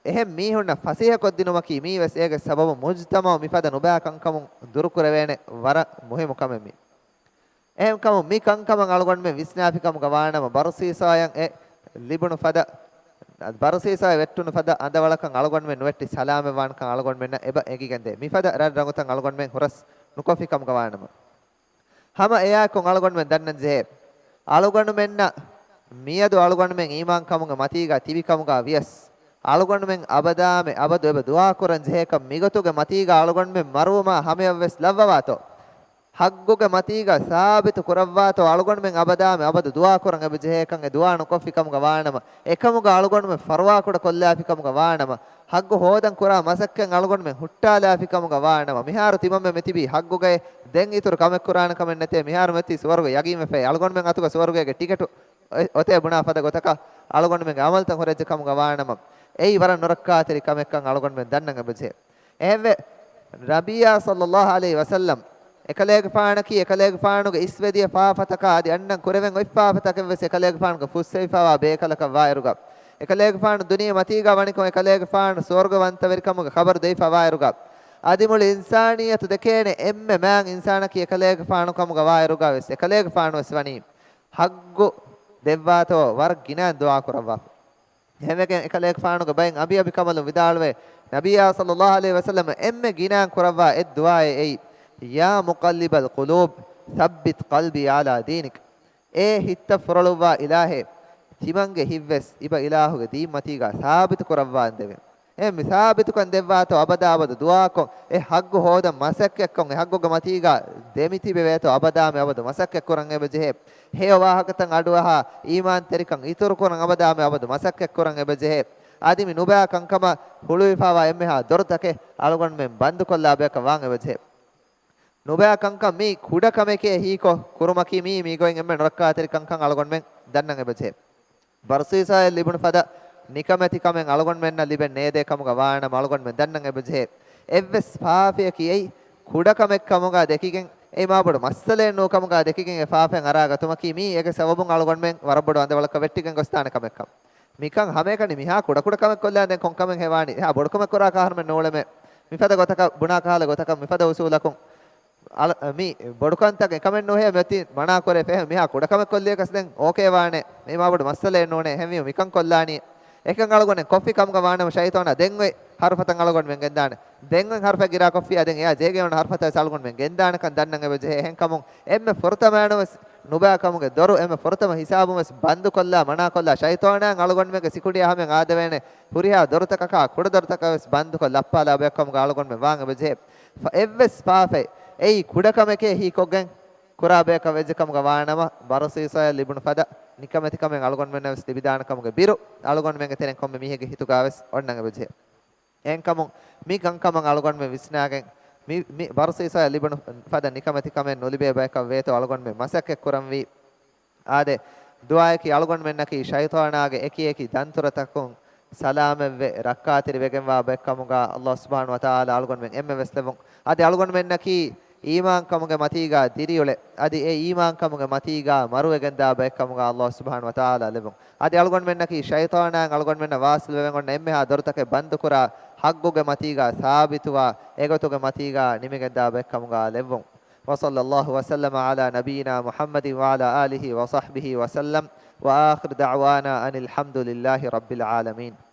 އެހެން މީހުންނަށް ފަސޭހަ ކޮށްދިނުމަކީ މީ ވެސް އޭގެ ސަބަބުން މުޖުތަމަޢު މިފަދަ ނުބައި ކަންކަމުން ދުރުކުރެވޭނެ ވަރަށް މުހިއްމު ކަމެއް މީ. އެހެންކަމުން މި ކަންކަމަށް އަޅުގަނޑުމެން ވިސްނާފިކަމުގަ ވާނަމަ، ބަރުސީސާޔަށް އެ ލިބުނު ފަދަ، ބަރުސީސާޔަށް ވެއްޓުނު ފަދަ އަނދަވަޅަކަށް އަޅުގަނޑުމެން ނުވެއްޓި ސަލާމަތްވާންކަން އަޅުގަނޑުމެންނަށް އެބަ އެނގިގެންދޭ. މިފަދަ ރަށް ރަނގުތައް އަޅުގަނޑުމެން ހުރަސް ނުކޮށްފިކަމުގަ ވާނަމަ. ހަމަ އެއާއެކު އަޅުގަނޑުމެން ދަންނަން ޖެހޭ، އަޅުގަނޑުމެންނަށް މިއަދު އަޅުގަނޑުމެން އީމާންކަމުގެ މަތީގަ ތިބިކަމުގަ ވިޔަސް، އަޅުގަނޑުމެން އަބަދާމެ އަބަދު އެބަ ދުޢާކުރަން ޖެހޭކަން މިގޮތުގެ މަތީގަ އަޅުގަނޑުމެން މަރުވުމާ ހަމަޔަށްވެސް ލައްވަވާތޯ؟ ޙައްޤުގެ މަތީގަ ސާބިތު ކުރައްވާތޯ އަޅުގަނޑުމެން އަބަދާމެ އަބަދު ދުޢާ ކުރަން އެބަޖެހޭކަން އެ ދުޢާ ނުކޮށްފި ކަމުގަ ވާނަމަ، އެކަމުގަ އަޅުގަނޑުމެން ފަރުވާކުޑަ ކޮށްލާފި ކަމުގަ ވާނަމަ، ޙައްޤު ހޯދަން ކުރާ މަސައްކަތް އަޅުގަނޑުމެން ހުއްޓާލާފި ކަމުގަ ވާނަމަ، މިހާރު ތިމަންމެ މިތިބީ ޙައްޤުގައި ދެން އިތުރު ކަމެއް ކުރާނެ ކަމެއް ނެތޭ، މިހާރު މެތި ސުވަރުގެ ޔަގީންވެފައި އަޅުގަނޑުމެން އަތުގަ ސުވަރުގޭގެ ޓިކެޓު އޮތޭ ބުނާ ފަދަ ގޮތަކަށް އަޅުގަނޑުމެންގެ ޢަމަލުތައް ހުރެއްޖެ ކަމުގަ ވާނަމަ، އެއީ ވަރަށް ނުރައްކާތެރި ކަމެއްކަން އަޅުގަނޑުމެން ދަންނަން އެބަޖެހޭ. އެހެންވެ، ނަބިއްޔާ ޞައްލައްލާހު ޢަލައިހި ވަސައްލަމް އެކަލޭގެފާނަކީ އެކަލޭގެފާނުގެ އިސްވެދިޔަ ފާފަތަކާ އަދި އަންނަން ކުރެވެން އޮތް ފާފަތަކެއްވެސް އެކަލޭގެފާނުގެ ފުއްސެވިފައިވާ ބޭކަލަކަށް ވާއިރުގަ، އެކަލޭގެފާނު ދުނިޔެ މަތީގަ ވަނިކޮށް އެކަލޭގެފާނު ސުވަރުގަވަންތަވެރިކަމުގެ ޚަބަރު ދެވިފައިވާއިރުގަ، އަދި މުޅި އިންސާނިއްޔަތު ދެކޭނެ އެންމެ މާތް އިންސާނަކީ އެކަލޭގެފާނު ކަމުގަ ވާއިރުގަ ވެސް އެކަލޭގެފާނު ވެސް ވަނީ ޙައްޤު ދެއްވާތޯ ވަރަށް ގިނައިން ދުޢާ ކުރައްވާފަ. އެހެންވެގެން އެކަލޭގެފާނުގެ ބައިން އަނބި އަނބި ކަމަލުން ވިދާޅުވޭ، ނަބިއްޔާ ޞައްލައްލާހު ޢަލައިހި ވަސައްލަމަ އެންމެ ގިނައިން ކުރައްވާ އެއް ދުޢާއެއް އެއީ، يا مقلب القلوب ثبت قلبي على دينك. އޭ ހިތްތައް ފުރޮޅުއްވާ އިލާހޭ، ތިމަންގެ ހިތްވެސް އިބަ އިލާހުގެ ދީން މަތީގަ ސާބިތު ކުރައްވާނދެވެ. އެ މި ސާބިތުކަން ދެއްވާތޯ އަބަދާ އަބަދު ދުޢާކޮށް، އެ ޙައްޤު ހޯދަން މަސައްކަތްކޮށް، އެ ޙައްޤުގެ މަތީގަ ދެމިތިބެވޭތޯ އަބަދާމެ އަބަދު މަސައްކަތްކުރަން އެބަޖެހޭ. ހެޔޮ ވާހަކަތައް އަޑުއަހާ، އީމާންތެރިކަން އިތުރުކުރަން އަބަދާމެ އަބަދު މަސައްކަތްކުރަން އެބަޖެހޭ. އަދި މި ނުބައި ކަންކަމަށް ހުޅުވިފައިވާ އެންމެހާ ދޮރުތަކެއް އަޅުގަނޑުމެން ބަންދުކޮށްލާ ބަޔަކަށް ވާން އެބަޖެހޭ. ނުބައި ކަންކަން މީ ކުޑަ ކަމެކޭ ހީކޮށް ކުރުމަކީ މީ މީގޮތް އެންމެ ނުރައްކާތެރި ކަންކަން އަޅުގަނޑުމެން ދަންނަން އެބަޖެހޭ. ބަރަސީސާއެއް ލިބުނު ފަދަ ނިކަމެތި ކަމެއް އަޅުގަނޑުމެންނަށް ލިބެން ނޭދޭ ކަމުގަ ވާނަމަ އަޅުގަނޑުމެން ދަންނަން އެބަޖެހޭ. އެއްވެސް ފާފަޔަކީ އެއީ ކުޑަ ކަމެއް ކަމުގަ ދެކިގެން، އެއީ މާބޮޑު މައްސަލައެއް ނޫން ކަމުގަ ދެކިގެން އެ ފާފައިން އަރާގަތުމަކީ މީ އޭގެ ސަބަބުން އަޅުގަނޑުމެން ވަރަށް ބޮޑު އަނދަވަޅަކަށް ވެއްޓިގެން ގޮސްދާނެ ކަމެއްކަން. މިކަން ހަމައެކަނި މިހާ ކުޑަކުޑަ ކަމެއް ކޮށްލާން ދެން ކޮން ކަމެއް ހެވާނީ؟ އެހާ ބޮޑުކަމެއް ކުރާ ކަހަރަމެއް ނޫޅެމޭ. މިފަދަ ގޮތަކަށް ބުނާ ކަހަލަ ގޮތަކަށް މިފަދަ އުސޫލަކުން އަޅ-، މި ބޮޑުކަންތައް އެކަމެއް ނުހޭ މިއޮތީ މަނާ ކުރޭ ފެހެން މިހާ ކުޑަކަމެއް ކޮށްލިޔަކަސް ދެން އޯކޭ ވާނެ. އެ މާބޮޑު މައްސަލައެއް ނޫނޭ. އެހެންވީމަ މިކަން ކޮށްލާނީ. އެކަން އަޅުގަނޑެއް ކޮށްފި ކަމުގަ ވާނަމަ ޝައިޠާނާ ދެން އޮތް ހަރުފަތައް އަޅުގަނޑުމެން ގެންދާނެ. ދެން އޮތް ހަރުފައެއް ގިރާކޮށްފިއްޔާ ދެން އެޔާ ޖޭގެ އޮންނަ ހަރުފަތައް ވެސް އަޅުގަނޑުމެން ގެންދާނެކަން ދަންނަން އެބަޖެހޭ. އެހެންކަމުން އެންމެ ފުރަތަމައިނު ވެސް ނުބައި ކަމުގެ ދޮރު އެންމެ ފުރަތަމަ ހިސާބުން ވެސް ބަންދުކޮށްލާ، މަނާކޮށްލާ، ޝައިޠާނާއަށް އަޅުގަނޑުމެންގެ ސިކުނޑިއާ ހަމައަށް އާދެވޭނެ ހުރިހާ ދޮރުތަކަކާ ކުޑަ ދޮރުތަކަށް ވެސް ބަންދުކޮށް ލައްޕާލާ ބަޔަކު ކަމުގަ އަޅުގަނޑުމެން ވާން އެބަޖެހޭ. ފަ-، އެއްވެސް ފާފައެއް އެއީ ކުޑަ ކަމެކޭ ހީކޮށްގެން ކުރާ ބަޔަކަށް ވެއްޖެ ކަމުގަ ވާނަމަ، ބަރަސީސާއަށް ލިބުނު ފަދަ ނިކަމެތި ކަމެއް އަޅުގަނޑުމެންނަށް ވެސް ލިބިދާނެ ކަމުގެ ބިރު އަޅުގަނޑުމެންގެ ތެރެއިން ކޮންމެ މީހެއްގެ ހިތުގަ ވެސް އޮންނަން އެބަޖެހޭ. އެހެންކަމުން މި ކަންކަމަށް އަޅުގަނޑުމެން ވިސްނާގެން، މި، މި ބަރަސީސާއަށް ލިބުނު ފަދަ ނިކަމެތި ކަމެއް ނުލިބޭ ބަޔަކަށް ވޭތޯ އަޅުގަނޑުމެން މަސައްކަތް ކުރަންވީ. އާދެ، ދުޢާއަކީ އަޅުގަނޑުމެންނަކީ ޝައިޠާނާގެ އެކި އެކި ދަންތުރަތަކުން ސަލާމަތްވެ، ރައްކާތެރިވެގެންވާ ބައެއްކަމުގަ ﷲ ސުބްޙާނަހޫ ވަތަޢާލާ އަޅުގަނޑުމެން އެންމެ ވެސް ލެއްވުން. އަދި އަޅުގަނޑުމެންނަކީ އީމާން ކަމުގެ މަތީގަ ދިރިއުޅެ، އަދި އެ އީމާން ކަމުގެ މަތީގަ މަރުވެގެންދާ ބައެއްކަމުގަ ﷲ ސުބްޙާނަހޫ ވަތަޢާލާ ލެއްވުން. އަދި އަޅުގަނޑުމެންނަކީ ޝައިޠާނާއިން އަޅުގަނޑުމެންނަށް ވާސިލުވެގެން އޮންނަ އެންމެހާ ދޮރުތަކެއް ބަންދުކުރާ، ޙައްޤުގެ މަތީގަ ސާބިތުވާ، އެގޮތުގެ މަތީގަ ނިމިގެންދާ ބައެއްކަމުގަ ލެއްވުން. وصلى الله وسلم على نبينا محمد وعلى آله وصحبه وسلم، وآخر دعوانا أن الحمد لله رب العالمين.